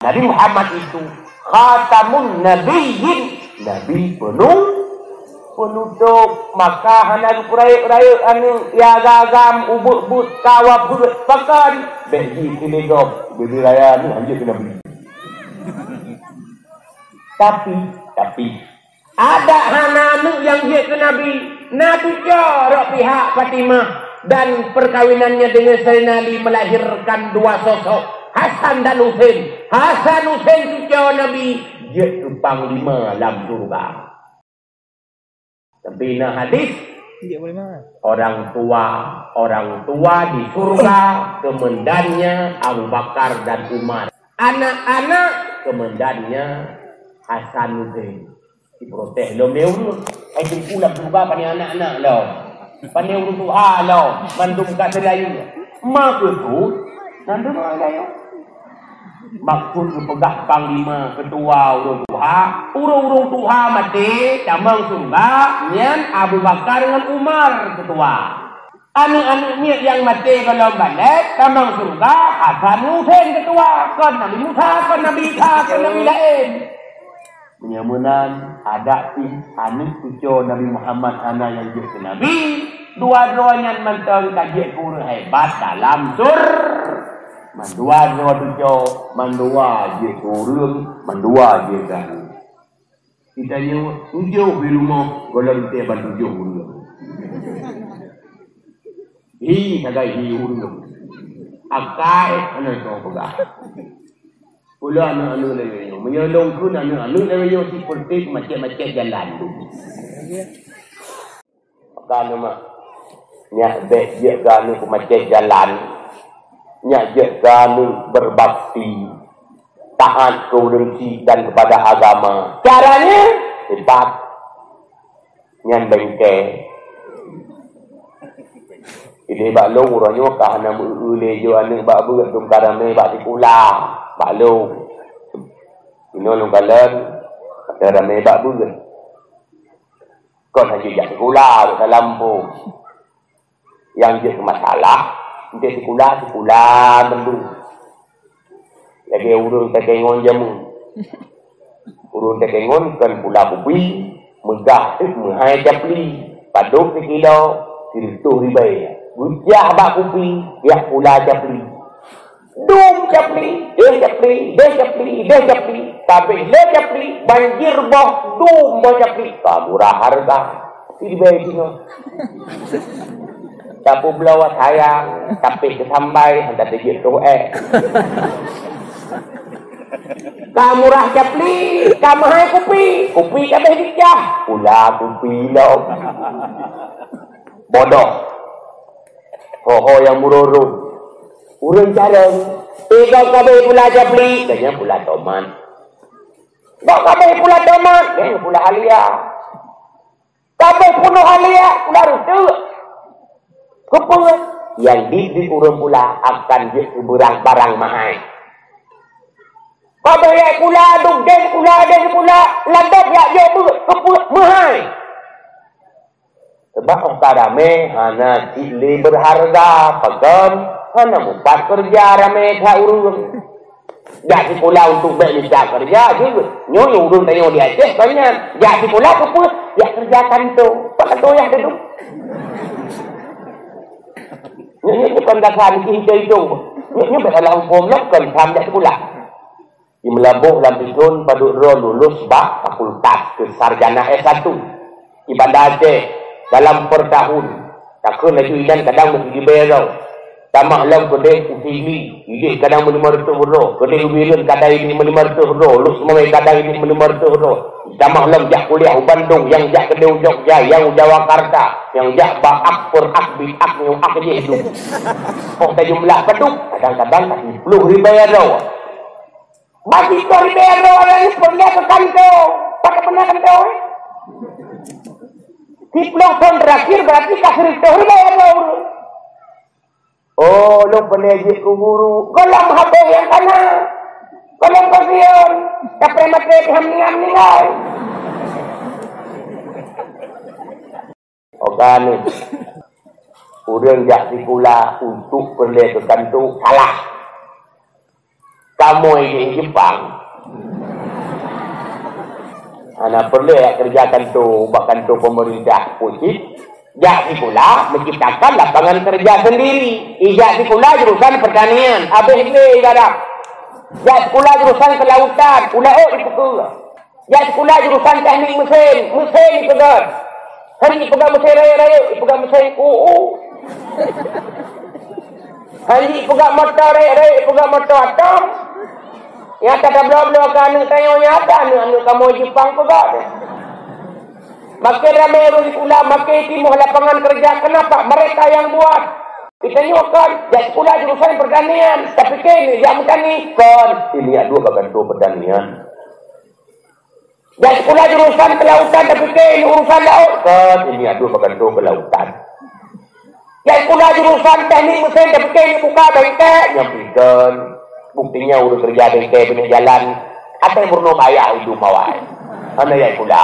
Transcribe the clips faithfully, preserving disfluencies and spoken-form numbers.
Nabi Muhammad itu khatamun nabiyyin, nabi penuh, penutup. Maka hana geupeureuk-reuk aneuëk, ya gagam, ubeut-beut, kawa beut pakon, bèk jih keu lé gob, beubeuraya aneuëk hanjeuet keu nabi. Tapi, tapi, ada hana aneuëk nyang jeuet keu nabi. Na tujoh rot pihak Fatimah, dan perkawinannya dengan Saidina Ali melahirkan dua sosok, Hasan dan Husain. Hasan Husain cuco Nabi jeuet keu panglima lam syurga. Tapi na hadis, orang tua, orang tua di surga, kemendannya Abu Bakar dan Umar. Anak-anak, kemendannya Hasan Husain. Diprotes lom lé ureuëng. Hai teungku lam syeuruga, pane anak-anak lom, pane ureuëng tuha lom, mandum ka seulayeue. Ma keuh tu, nan teuma gaya. Maksud geupeugah panglima, keutua ureuëng tuha, ureuëng-ureuëng tuha maté tamong syeuruga, nyan Abu Bakar ngon Umar keutua. Aneuëk-aneuëk miet nyang maté gohlom balek tamong syeuruga, Hasan Husain keutua, kon Nabi Musa, kon Nabi Isa, kon nabi laén. Meunyoe meunan, adak pih aneuëk cuco Nabi Muhammad hana nyang jeuet keu nabi, dua droe nyan mantong ka jeuet keu ureuëng hebat dalam sur-, mandua droe cuco, mandua jeuet keu ureuëng, mandua jeuet keu aneuëk. Geutanyoe tujoh di rumoh, gohlom teuh ban tujoh ureuëng. Hi sagai hi ureuëng. Akai hana soe peugah. Pula aneuëk-aneuëk lagée nyoe. Meunyoe lôn kheun aneuëk-aneuëk lagée nyoe, sipeureuté macet-macet jalan tu. Maka nyoe mak, nyak bék jeuet keu aneuëk peumacet jalan, nyak jeuet keu aneuëk berbakti, taat keu ureuëng chik dan kepada agama. Caranya, hebat. Nyan bengke. Ideh bak lôn uroe nyoe ka hana meu-eu lé jok aneuëk bak beuet, dum ka ramé bak sikula bak lôn. Inoe lôn kalon, ka ramé bak beuet. Kon hana jak sikula, bak salam pun. Nyang jeuet masalah, enteuk sikula, sikula mandum. Lagée ureuëng takengon jameun. Ureuëng takengon kon pula kupi, meugah teuk meuhai capli, padub sikilo, sireutôh ribèe. Geucah bak kupi, jak pula capli. Dum capli, deh capli, deh capli, deh capli. Tabeh lé capli, banjir boh, dum boh capli. Ka murah harga. Siribèe singoh. Tapeubloe sayang, tapéh keusambai, hana teujeuet troh ék. Ka murah capli, ka meuhai kupi. Kupi ka béh geucah, pula kupi lom. Bodoh. Ho-ho nyang meururot. Ureuëng carông, "Eh, gob ka béh pula capli," dan nyan pula tomat. "Gob ka béh pula tomat," dan nyan pula halia. Ka béh peunoh halia, pula reutôh. Keupeue? Nyang didik ureuëng pula akan jeuet keu barang-barang meuhai. Ka béh jak pula, dum deh pula, deh pula, ladôm jak jok beuet, keupeue? Meuhai. Sabab óh ka ramé hana cit lé beurharga, pakon hana mupat keureuja ramé that ureuëng. Jak sikula untuk bék mita keureuja jeuet. Nyoe ureuëng tanyoe di Aceh kon nyan. Jak sikula keupeue? Jak keureuja kantô. Pat kantô yah teuduek? Nyoe, nyoe, nyoe kon dasar mungkin hidong-hidong. Nyoe, nyoe bék salah hukôm lom kon tham jak sikula. Di Meulaboh lam Biton padub droe lulus bak fakultas keu sarjana S satu. Di Banda Aceh, dalam per tahun, takheun laju inan kadang meusiribèe droe. Tamah lom keudeh u Sigli, ideh kadang meulima reutôh droe. Keudeh u Bireuen kadang ideh meulima reutôh droe. Lhok Seumawé kadang ideh meulima reutôh droe. Tamah lom jak kuliah u Bandung, nyang jak keudeh u Jogja, nyang u Jawakarta, nyang jak bak ak per ak bit ak nyoe ak jih dum. Óh tajumlah padub, kadang-kadang ka siplôh ribèe droe. Bagi kau ribèe droe lagi peureulèe keu kantô. Pakai pernah kantô, eh? Siplôh thôn terakhir berarti ka sireutôh ribèe droe. Oh, lôn peureulèe jeuet keu guru. Gohlom habéh nyang kana. Gohlom pensiun. Sampai maté pih meuninggai-meuninggai. Oke, ni. Ureuëng jak sikula untuk peureulèe keu kantô salah. Tamoi di Jepang. Hana peureulée jak keureuja kantô, bak kantô peumeurintah pusat. Jak sikula menciptakan lapangan kerja sendiri. Ijak sikula jurusan pertanian, habéh lé ibarat. Jak sikula jurusan kelautan, u laôt ipeugah. Jak sikula jurusan teknik mesin, mesin ipeugah. Hana ipeugah mesin rayeuk-rayeuk, ipeugah mesin u-u. Hana ipeugah moto rayeuk-rayeuk, ipeugah moto atom. Nyata tabloe-bloe keu aneuk tanyoe, nyata aneuk-aneuk kamoe Jepang peugah. Makin ramé ureuëng sikula, makin timoh lapangan kerja. Kenapa? Mereka yang buat. Kita nyoe kon, jak sikula jurusan pertanian, tapi keu jak meutani kon. Ini adu bak kantô pertanian. Jak sikula jurusan kelautan, tapi keu urusan laôt kon. Ini adu bak kantô kelautan. Jak sikula jurusan teknik mesin, tapi keu buka bengke, nyan pih kon. Buktinya ureuëng kerja bengke beuneuk jalan, até meurunoe bayah idup mawai. Hana jak sikula.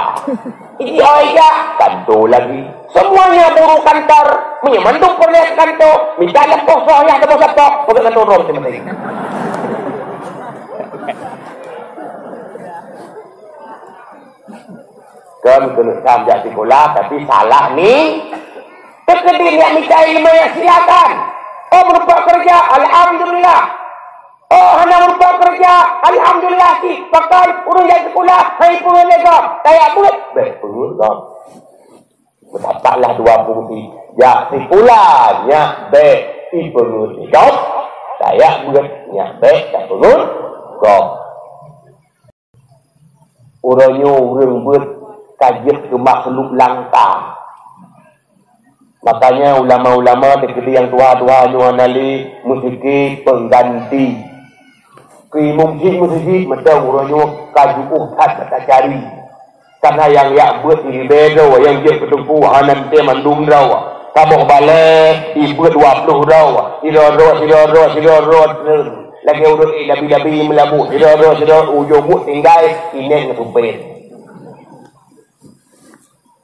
Iji hai jak kantô lagi. Semuanya buruh kantor. Meunyoe mandum peureulée keu kantô, mita lampôh soh yah saboh sapok, peugét kantô droe maséng-maséng. Kon keuneuk tham jak sikula, tapi salah ni. Teukeudi niat mita ileumèe, silakan. Oh, meurumpok keureuja, alhamdulillah. Oh, hana meurumpok keureuja, alhamdulillah cit. Pakon ureuëng jak sikula, hai peungeuet lé gob. Tajak beuet, bèk peungeuet gob. Beutapaklah dua fungsi. Jak sikula nyak bèk ipeungeuet lé gob. Tajak beuet nyak bèk tapeungeuet gob. Uroe nyoe ureuëng beuet ka jeuet keu makhluk langka. Makanya ulama-ulama teukeudi nyang tuha-tuha nyoe hana lé meuseuti peungganti. Keu imum cit meuseuti mantong uroe nyoe ka jiôh that gata cari. Karena nyang jak beuet ribèe droe, nyang jeuet keu teungku hana teuntèe mandum droe. Saboh balèe ibeuet dua ploh droe, sidroe-droe, sidroe-droe, sidroe-droe treun. Lagèe ureuëng ék labi-labi meulaboh, sidroe-droe, sidroe ujông buet tinggai inèng ngon sumpét.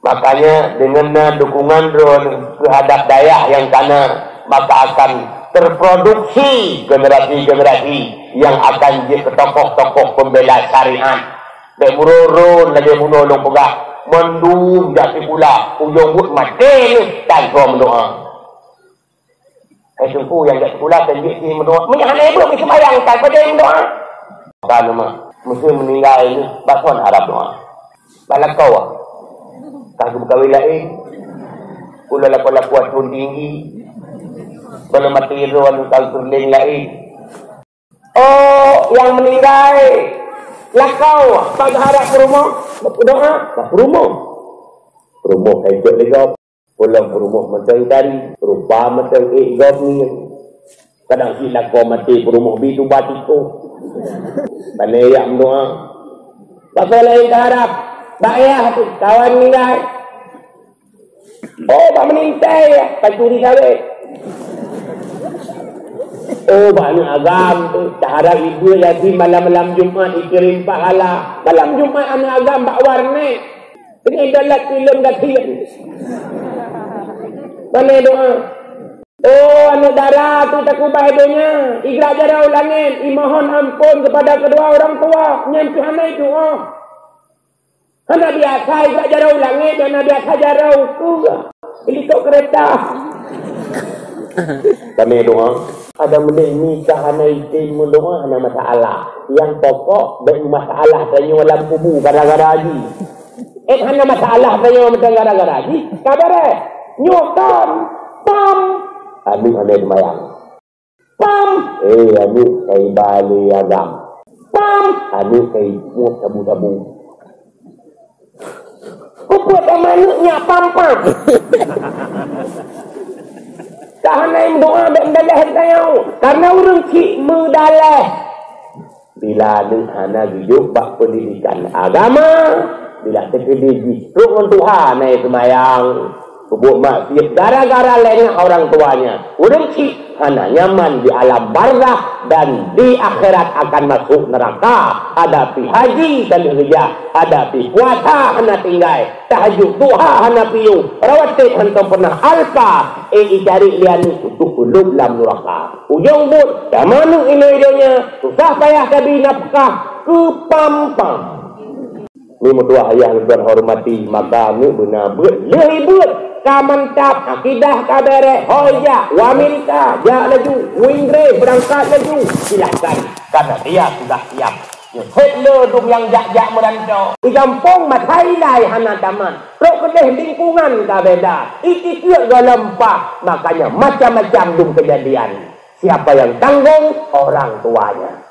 Makanya dengan na dukungan droe keuhadap dayah nyang kana, maka akan terproduksi generasi-generasi yang akan jeuet keu tokoh-tokoh pembela syariat. Bèk meuron-ron lagèe bunoe lôn peugah, mandum jak sikula, ujông buet maté lé tanpa meudoa. Hai Teungku nyang jak sikula, tan jeuet cit meudoa. Meunyoe hana ibuet meuseumbahyang, tan pajoh meudoa. Ka nama, meusé meuninggai nyoe, bak kon harab doa. Bak lakoe, ah. Ka geumeukawen laén. Ulôn lakoe-lakoe thôn tinggi. Bak lôn maté droe, ka geukeureuleng laén. Oh, nyang meuninggai, lakoe, ah. Ka geuharab peurumoh, bak doa, bak peurumoh. Peurumoh ka jeuet lé gob. Pulang peurumoh mantong tari, rupa mantong ék gob ngieng. Kadang cit lakoe maté peurumoh bi tuba tikoh. Pane jak meudoa. Pasal laén taharab, bak yah tu, kawan ninggai. Oh, bak meuninggai yah, pancuri sawét. Oh, bak aneuk agam tu, taharab ibu yatim malam-malam Jumat, ikirém pahala. Malam Jumat aneuk agam bak warnet. Teungoh dalat ilôn gasien. Pane doa. Oh, aneuk dara tu takubah donya, igrak jaroe u langét, imohon ampôn kepada kedua orang tua, nyan pih hana idoa. Hana biasa igrak jaroe u langét, hana biasa jaroe u keue. Beulikot keureta. Pane doa. Ada meudeh nikah hana item meudoa, hana masalah. Nyang pokok, bèk masalah tanyoe lam kubu gara-gara haji. Eh, hana masalah tanyoe meudoa gara-gara haji. Ka beureh. Nyoe kan, pam. Aneuk hana seumayang. Pam. Eh, aneuk kai ba lé agam. Pam. Aneuk kai muet sabu-sabu. Kupeue sama aneuk nyak pam-pam. Ka hana meudoa bèk meudaleh tanyoe. Karena ureueng cit meudaleh. Bila aneuk hana geujok bak pendidikan agama, bila teukeudi jitrok ngon tuha hana seumayang, peubuet maksiet gara-gara lengah orang tuanya. Ureueng cit Hana nyaman di alam barzakh dan di akhirat akan masuk neraka. Hadapi haji ka lheueh geujak, hadapi puasa hana tinggai, tahajud duha hana piôh, rawatib hantom pernah alpa, eh, icari lé aneuk untuk peuleueb lam nuraka. Ujong buet, tamanö inoe donya, susah payah tabi nafkah, keu pam-pam. Ni meutuah ayah lôn hormati, maka aneuk beuna beuet lheueh beuet ka mantap, akidah ka bèrèh, ho ijak u Amerika, jak laju, u Inggris, beurangkat laju, silahkan, karena dia sudah siap. Nyoe seb le dum nyang jak-jak meurantau. Di gampông masa ilai hana tamat, trok keudeh lingkungan ka beda, itikeuet goh lom pah, makanya macam-macam dum kejadian. Siapa yang tanggung? Orang tuanya.